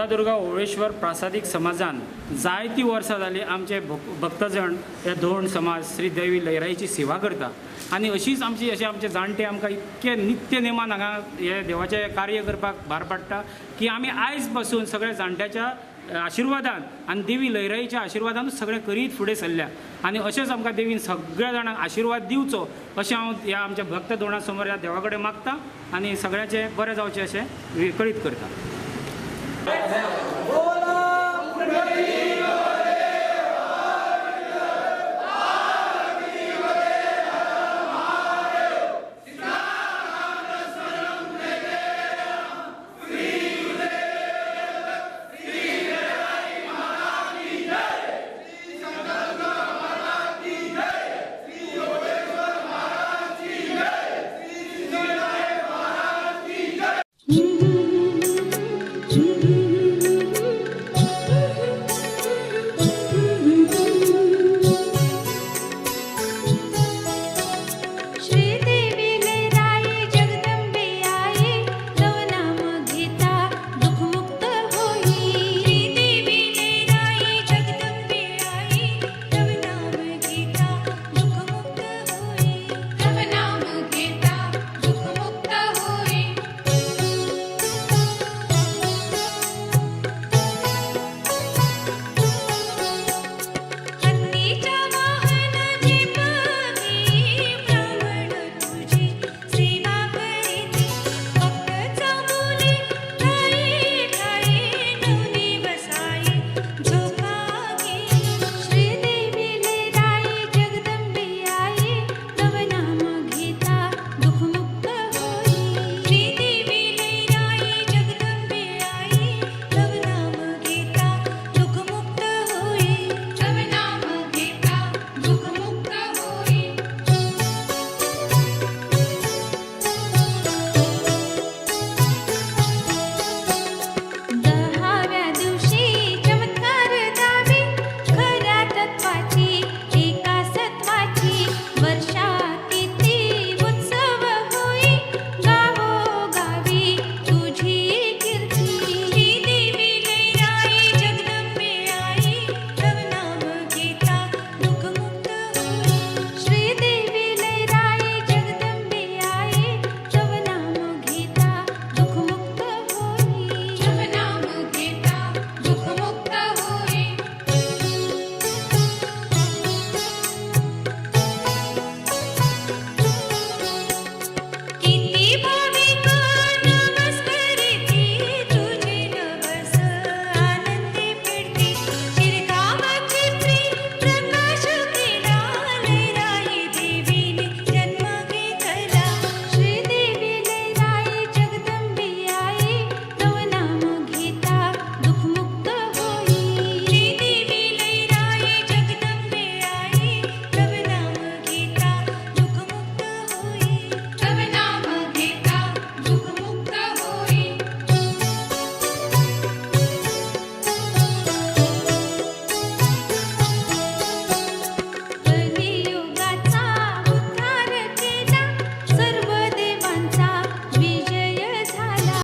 शांतादुर्गा होळेश्वर प्रासादीक समाजान जायतीं वर्सां जालीं आमचे भक्तजण हे धोंड समाज श्री देवी लयराईची सेवा करता आनी अशीच आमची अशे आमचे जाणटे आमकां इतके नित्य नेमान हांगा हे देवाचें कार्य करपाक भार पडटा की आमी आयज पासून सगळ्या जाणट्याच्या आशिर्वादान आनी देवी लयराईच्या आशिर्वादानूच सगळें करीत फुडें सरल्या आनी अशेंच आमकां देवीन सगळ्या जाणांक आशिर्वाद दिवचो अशें हांव ह्या आमच्या भक्त धोंडा समोर ह्या देवा कडेन मागता आनी सगळ्याचें बरें जावचें अशें कळीत करता.